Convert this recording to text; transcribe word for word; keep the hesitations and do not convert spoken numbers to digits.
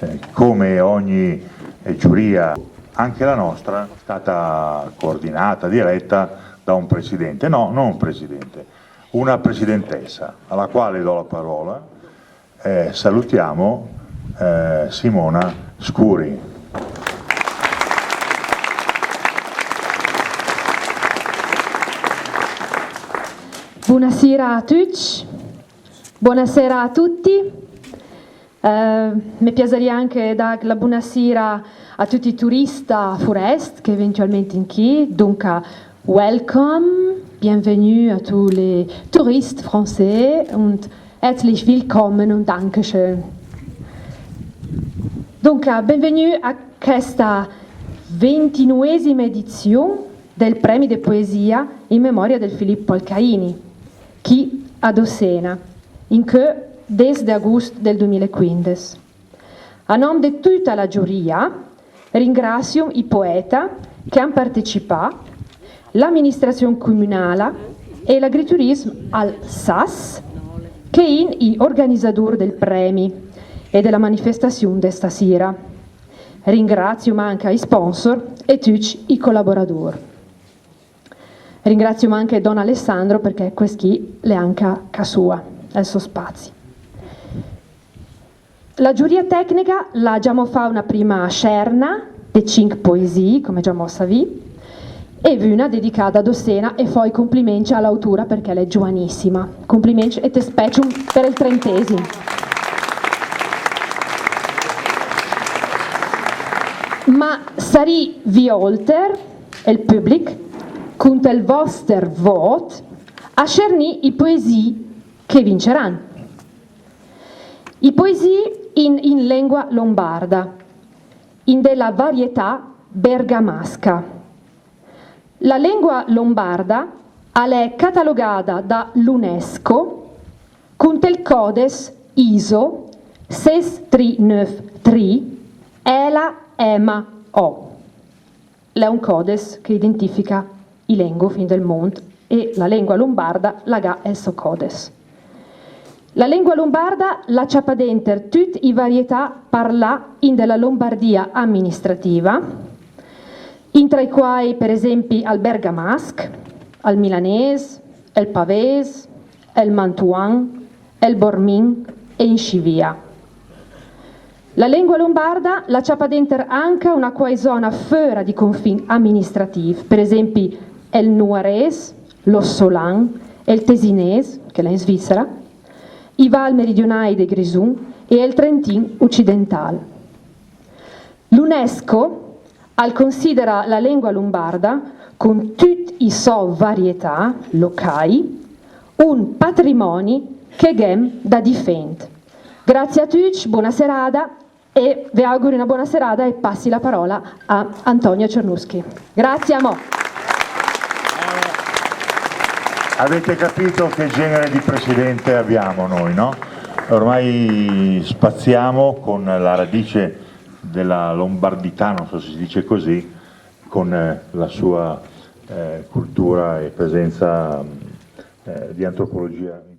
Eh, come ogni, eh, giuria, anche la nostra è stata coordinata, diretta da un presidente. No, non un presidente, una presidentessa, alla quale do la parola. Eh, salutiamo, eh, Simona Scuri. Bunasira a tücc. Bunasira a tücc. Eh, me piasaria anche dà la bunasira a tücc i turista furest che eventualment in chì, dunca, welcome, bienvenue à tous les touristes français und herzlich willkommen und Dankeschön. Dunca, benvegnü a chesta ventinuesima ediziun del Premi de Poesia in memoria del Filippo Alcaini, chì a Dossena, incö des de agust del dumilaquindes. A nom de tüta la giuria, ringrazium i poeta che han partecipà, l'aministraziun cumünala e l'agriturism al Sas, che in i organizadur del premi e de la manifestaziun de stasira. Ringrazium anca i sponsor e tücc i collaboradur. Ringrazium anca don Alessandro perché quest chì l'è anca cà sua, el so spazi. La giuria tecnica l'ha giamò fà una prima scerna de cinch poesii, come giamò savì, e vüna dedicada a Dossena e fò i cumpliments a l'autura perché l'è giuanissima. Cumpliments e te specium per el trentesim. Ma sarì violter, el public, cunt el voster vot, a scernì i poesii che vinceran. I poesii in, in lengua lombarda, in de la varietà bergamasca. La lengua lombarda a l'è catalogada da l'UNESCO cunt el codes ISO ses tri nöf tri L M O. L'è un codes che identifica i lengo fin del mund e la lengua lombarda la gh'ha el so codes. La lengua lombarda la ciapa denter tüt i varietà parlà in de la Lombardia aministrativa, intra i quai, per esempi, al bergamasch, al milanes, el pavés, el mantuan, el bormin e inscì via. La lengua lombarda la ciapa denter anca una quai zona föra di confin aministrativ, per esempi el nuarés, l'ossolan, el tesinés, che l'è in Svizzera, i val meridionai de Grisun e el trentin ucidental. L'UNESCO al considera la lengua lombarda, cun tüt i so varietà locai, un patrimoni che gh'em da difend. Grazie a tücc, bona serada e ve auguri una bona serada e passi la parola a Antonio Cernuschi. Grazie, amò. Avete capito che genere di presidente abbiamo noi, no? Ormai spaziamo con la radice della lombardità, non so se si dice così, con, eh, la sua, eh, cultura e presenza, eh, di antropologia.